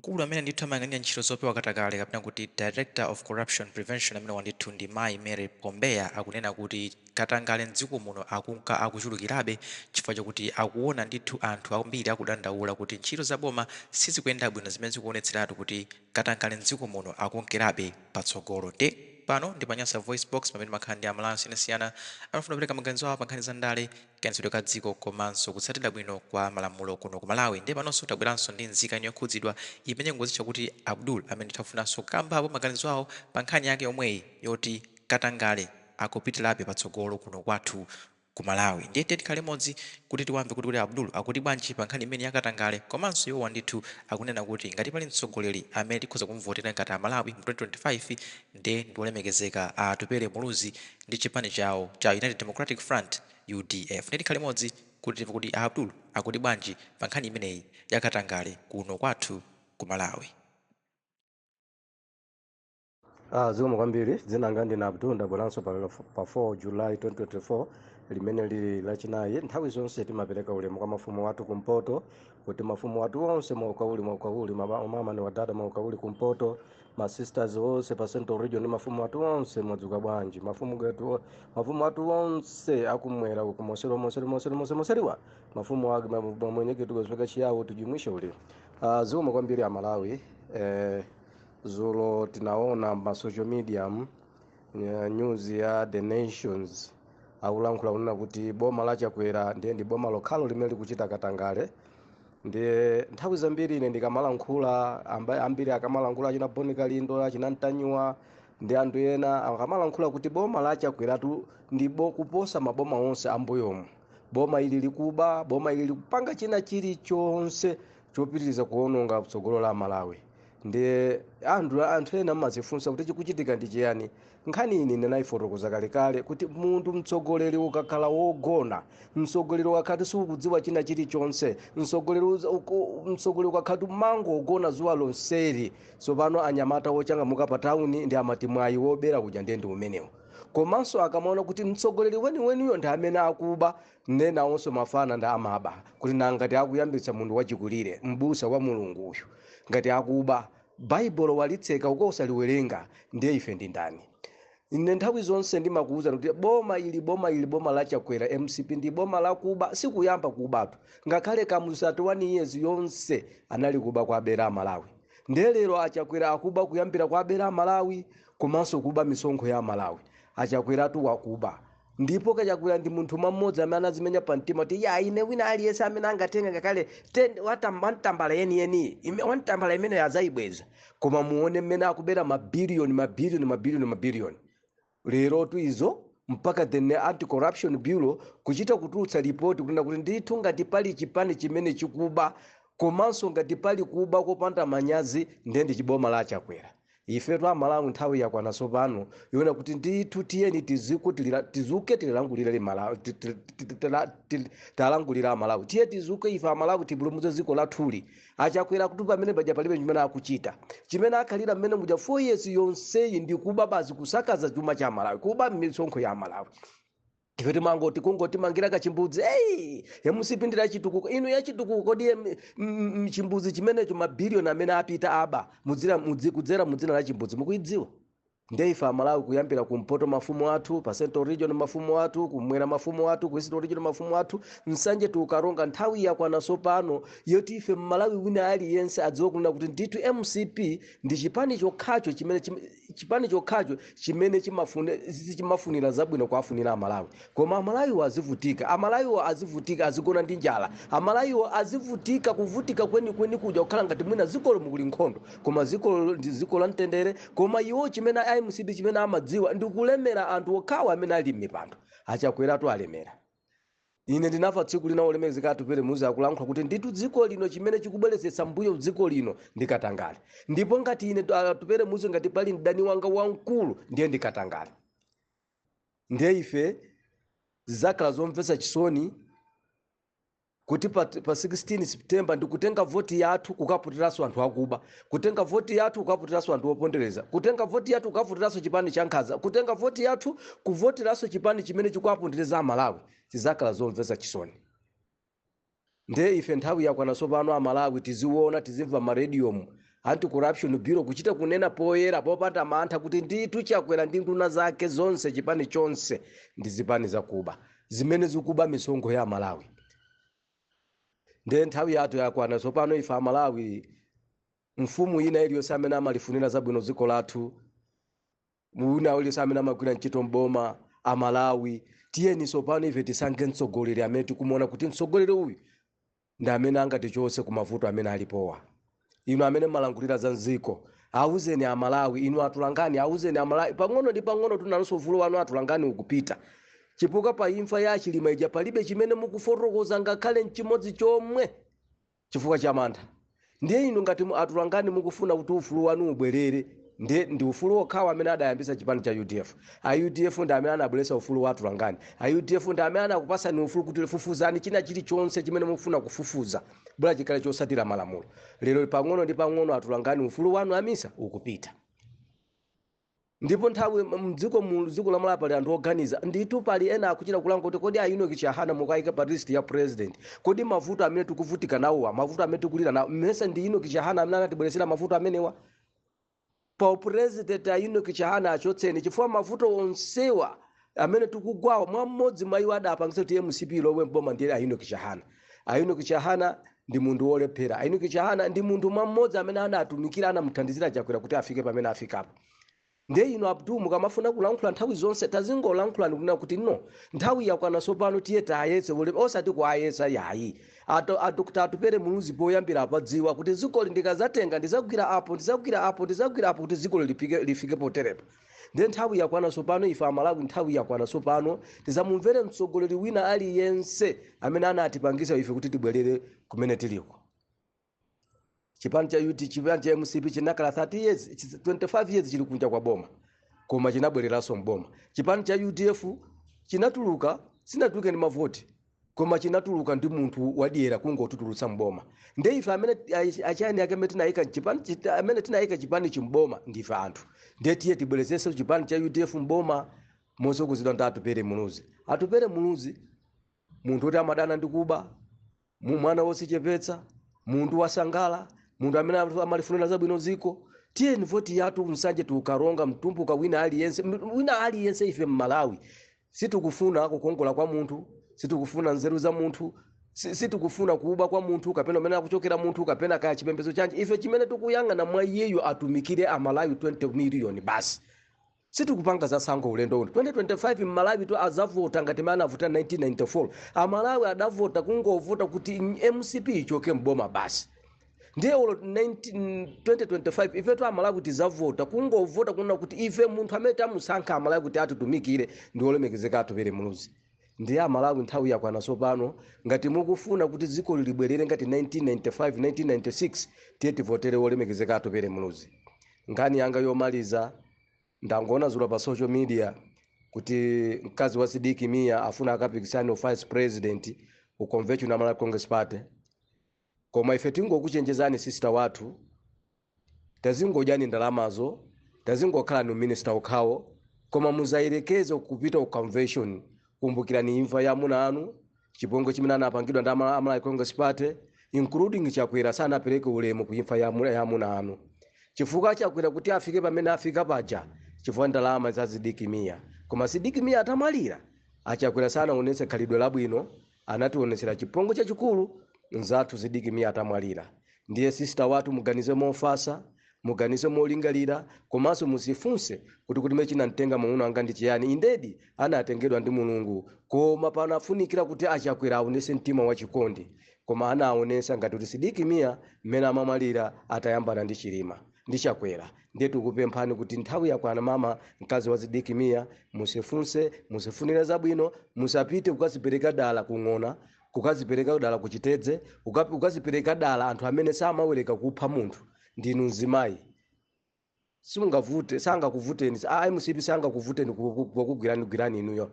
Mkulu amene ndithu amayang'anira ntchito zopewa katangale kapena kuti Director of Corruption Prevention, amenewa ndithu ndi Mayi Mary Phombeya, akunena kuti katangale mdziko muno akunka akuchulukirabe chifukwa chakuti akuona ndithu anthu ambiri akudandaula kuti ntchito za boma sizikuyenda bwino, zimene zikuonetseratu kuti katangale mdziko muno akunkerabe patsogolo. Nde pano ndi pa Nyasa Voice Box, pamene makhala ndi Amalawi osiyanasiyana amafuna kupereka maganizo awo pa nkhani za ndale, kayendetsedwe ka dziko komanso kutsatira bwino kwa malamulo kuno ku Malawi. Ndiye panonso tabweranso ndi nzika ino yokhudzidwa imene ngodzitcha kuti Abdul, amene tafunanso kukambapo maganizo awo pa nkhani yake yomweyi yoti katangale akupitirabe patsogolo kuno kwathu ku Malawi. Ndiye tikhale limodzi kuti tiwamve kuti Abdul akuti bwanji pa nkhani imene yakatangale, komanso iwowa ndithu akunena kuti ngati pali mtsogoleri amene tikhoza kumvotera ngati Amalawi mu 2025, ndiye ndi olemekezeka a Atupele Muluzi ndi chipani chawo cha United Democratic Front, UDF. Ndiye tikhale limodzi kuti timve kuti Abdul akuti bwanji pa nkhani imeneyi yakatangale kuno kwathu ku Malawi. Zikomo kwambiri. Dzina langa ndine Abdul, ndabweranso pa 4 July 2024, limene lili Lachinayi. Nthawi zonse timapereka ulemu kwa mafumu athu kumpoto, kuti mafumu athu onse maukauli maukauli, mama ni wadada maukauli kumpoto, ma sisters onse pa Central Region ndi mafumu athu onse, mwadzuka bwanji? Mafumu getu, mafumu athu onse akumwera uku, mosero mosero mosero mosero moseriwa, mafumu ake mwenyeketu kuzipeka chiyawo, tijumuishe ulemu. Zikomo kwambiri Amalawi. Zulo tinaona ma social media news ya The Nations akulankhula kunena kuti boma la Chakwera ndiye ndi boma lokhalo limene likuchita katangale. Ndiye nthawi zambiri ine ndikamalankhula, ambiri akamalankhula, achina Boni Kalindo, achina Ntanyiwa ndi anthu ena akamalankhula kuti boma la Chakweratu ndi kuposa maboma onse ambuyomu, boma ili likuba, boma ili likupanga china chilichonse chopitiriza kuononga tsogolo la Malawi. Ndiye anthu ena amazifunsa kuti chikuchitika ndi chiyani. Nkhani ini ndinayifotokoza kalekale kuti munthu mtsogoleri ukakhala wogona, mtsogoleri ukakhala sikukudziwa china chilichonse, mtsogoleri ukakhala mango ogona zuwa lonseli, tsopano anyamata ochangamuka pa tawuni ndi amati mwayi wobera kuja ndiye ndi umenewo. Komanso akamaona kuti mtsogoleri weniweniyo ndi amene akuba, nenawonso mafana ndi amaba, kuti nangati akuyambitsa munthu wachikulire, mbusa wa Mulungu uyu, ngati akuba, Baibulo walitseka uko usaliwerenga, ndiye ife ndi ndani? Ine nthawi zonse ndimakuwuza kuti boma ili, boma ili, boma la Chakwera, MCP, ndi boma lakuba. Sikuyamba kubatu, ngakhale Kamuzu 31 years yonse anali kuba kwa abera Malawi. Ndiye lero aChakwera akuba kuyambira kwa abera Malawi komanso kuba misonkho ya Malawi. Achakweratu wakuba, ndipo Kachakwera ndi munthu mmodzi amene anazimenya pamtima kuti ya ine wina aliyense amene angatenga ngakhale wantambala yeniyeni, wantambala imene azayibweza. Koma muone mmene akubera mabiliyoni, mabiliyoni, mabiliyoni, mabiliyoni. Lero tu izo mpaka the Anti-Corruption Bureau kuchita kutulutsa ripoti kunena kuti ndithu ngati pali chipani chimene chikuba komanso ngati pali kuba kopanda manyazi, ndiye ndi chiboma la Chakwera. Ife twa Malawi nthawi yakwana tsopano yona kuti ndithu tiyeni tizuke tilangulire Malawi, talangulira Amalawi. Tiye tizuke ife Amalawi, tipulumutse dziko lathuli. Achakwera kuti pamene paja palibe chimene akuchita, chimene akhalira mmene muja 4 years yonseyi ndi kuba basi, kusakaza chuma cha Malawi, kuba misonkho ya Malawi. Ife timangoti kungotimangira kachimbudzi, ei, MCP ndira chitukuko. Inu yachitukuko kodi chimbudzi chimenecho, mabiliyoni amene apita aba kudzera mudzina la chimbudzi, mukuidziwa? Ndiye ife Amalawi, kuyambira kumpoto mafumu athu, pa Central Region mafumu athu, kumwera mafumu athu, ku Eastern Region mafumu athu, Nsanje Tukaronga, nthawi yakwana tsopano yoti ife Mmalawi wina aliyense adziwe kunena kuti ndithu MCP ndi chipani chokhacho chimene chipani chokhacho chimene chimafunira zabwino kuafunira Amalawi. Koma Amalawiwo azivutika, Amalawiwo azivutika, azigona ndi njala, Amalawiwo azivutika, kuvutika kwenikweni kuja kukhala ngati mwina dzikolo mukuli nkhondo, koma dzikolo ndi dziko la mtendere. Koma iwo chimene MCP chimene amadziwa ndi kulemera anthu okhawo amene ali m'mipando. Achakweratu alemera. Ine ndinamva tsiku lina olemekezeka Atupele Muluzi akulankhula kuti ndithu dziko lino chimene chikubweretsetsa mbuyo dziko lino ndi katangale, ndipo ngati ine Atupele Muluzi ngati pali mdani wanga wamkulu ndiye ndi katangale. Ndiye ife zidzakhala zomvetsa chisoni kuti pa 16 September ndikutenga voti yathu kukaputiranso anthu akuba, kutenga voti yathu kukaputiranso anthu opondereza, kutenga voti yathu kukavutiranso chipani cha nkhanza, kutenga voti yathu kuvoteranso chipani chimene chikuwapondereza Amalawi. Zizakhala zomvetsa chisoni. Ndiye ife nthawi yakwana tsopano Amalawi tiziona, tizimva marediomu. Anti-Corruption Bureau kuchita kunena poyera popanda mantha kuti ndithu Chakwera ndi nduna zake zonse, chipani chonse ndi zipani zakuba zimene zikuba misonkho ya Malawi. Ndiye nthawi yathu yakwana tsopano ife Amalawi. Mfumu ina iliyonse amene amalifunira zabwino dziko lathu, wina uliwonse amene amagwira ntchito mboma, Amalawi, tiyeni tsopano ife tisankhe mtsogoleri amene tikumuona kuti mtsogoleri uyu ndi amene angatichotse ku mavuto amene alipowa. Inu amene mmalankhulira za mdziko, auzeni Amalawi. Inu atulangani, auzeni Amalawi. Pang'ono ndi pang'ono tunalonso ufulu wanu atulangani ukupita, chifukwa pa imfa ya Achilima ija palibe chimene mukufotokoza ngakhale mchimodzi chomwe, chifukwa cha mantha. Ndiye inu ngati atulangani mukufuna kuti ufulu wanu ubwerere, ndiye ndi ufulu wokhawo amene adayambisa chipani cha UDF. A UDF ndi amene anabweretsa ufulu wa atulangani. A UDF ndi amene anakupasani ufulu kuti fufuzani china chilichonse chimene mukufuna kufufuza, bola chikhale chosatira malamulo. Lero pang'ono ndi pang'ono atulangani ufulu wanu amisa ukupita. Ndipo nthawi mdziko mu dziko la Malawi pali anthu oganiza ndithu. Pali ena akuchita kulanga kuti kodi a Enoch Chihana mukayika pa list ya president, kodi mavuto amene tikuvutika nawowa, mavuto amene tikulira nawo, mmesa ndi Enoch Chihana amene anatibweretsera mavuto amenewa pa president? A Enoch Chihana achotseni, chifukwa mavuto onsewa amene tikugwawa, mwa mmodzi mwa iwo adapangisa kuti MCP lowe mboma ndiye a Enoch Chihana. A Enoch Chihana ndi munthu wolephera. A Enoch Chihana ndi munthu mwa mmodzi amene anatumikira, anamuthandizira Chakwera kuti afike pamene afikapo. Ndiye inu Abdul, mukamafuna kulankhula nthawi zonse tazingolankhulani kunena kuti no, nthawi yakwana tsopano, tiye tayetse osati kuayetsa yayi. A Dr Atupere Muluzi poyambira apadziwa kuti dzikoli ndikazatenga ndizagwira apo, ndizagwira apo, ndizagwira apo kuti dzikoli lifike poterepa. Ndiye nthawi yakwana tsopano ife Amalawi, nthawi yakwana tsopano tizamumvere mtsogoleri wina aliyense amene anatipangisa ife kuti tibwerere kumene tiliko. Chipani cha UT, chipani cha MCP chinakhala 30 years, 25 years chili kunja kwa boma, koma chinabwereranso mboma. Chipani cha UDF chinatuluka, sinatuluke ndi mavoti, koma chinatuluka ndi munthu wadyera kungotutulutsa mboma. Ndiye ife amene achani ake amene tinayika chipani amene tinayika chipani chimboma ndife anthu. Ndiye tiye tibwerezenso chipani cha UDF mboma mosokuzidwa ndi Atupere Muluzi. Atupere Muluzi munthu woti amadana ndi kuba, mwana wosichepetsa, munthu wasangala, munthu amene amalifunira zabwino ziko. Tiyeni voti yathu Msanje, tiukaronga, Mtumbuka, wina aliyense, wina aliyense. Ife Mmalawi sitikufuna kukongola kwa munthu, sitikufuna nzeru za munthu, sitikufuna kuba kwa munthu kapena umene akuchokera munthu kapena kaya chipembedzo chanji. Ife chimene tikuyang'ana mwa iyeyo, atumikire Amalawi 20 miliyoni basi. Sitikupanga za tsankho ulendo uno. 2025 Mmalawi tu azavota ngati mene anavota 1994. Amalawi adavota kungovota kuti MCP ichoke mboma basi. Ndiye ulo 19 2025 ifetu Amalawi tizavota kungovota kunena kuti ife munthu amene tamusankha Amalawi kuti atitumikire ndi olemekezeka Atupere Muluzi. Ndiye Amalawi, nthawi yakwana tsopano. Ngati mukufuna kuti dziko libwerere ngati 1995, 1996, tiye tivotere wolemekezeka Atupere Muluzi. Nkhani yanga yomaliza, ndangoona zulo pa social media kuti mkazi wa Sidiki Mia afuna akapikisane vice president ku convention ya Malawi Congress Party. Koma ife tingokuchenjezani, sister wathu, tazingodyani ndalamazo, tazingokhala ni minister okhawo, koma muzayerekeze kupita ku convention. Kumbukirani imfa ya amuna anu, chipongwe chimene anapangidwa ndi Malawi Congress Party, including Chakwera. Sanapereke ulemu ku imfa ya amuna anu, chifukwa Chakwera kuti afike pamene afika paja chifukwa ndalama za Sidiki Mia. Koma Sidiki Mia atamwalira, aChakwera sanaonetse khalidwe labwino, anationetsera chipongwe chachikulu nzathu Sidiki Mia atamwalira. Ndiye sister wathu, muganize mofasa, muganize molingalira, komanso muzifunse kuti mene chinamtenga mwamuna wanga ndi chiyani. Indedi anatengedwa ndi Mulungu, koma panafunikira kuti aChakwera aonese mtima wachikondi, koma anaonesa ngati kuti Sidiki Mia mmene amamwalira atayambana ndi Chilima ndi Chakwera. Ndiye tikupemphani kuti nthawi yakwana, mama mkazi wa Sidiki Mia, musifunse, musifunire zabwino. Musapite kukazipereka dala kung'ona, kukazipereka dala kuchitedze, kukazipereka dala anthu amene samawereka kupha munthu. Ndinu mzimayi, simungavute, sangakuvuteni a MCP, sangakuvuteni pokugwirani gwirani inuyo.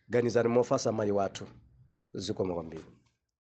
Ganizani mofasa, mayi wathu. Zikomo kwambiri.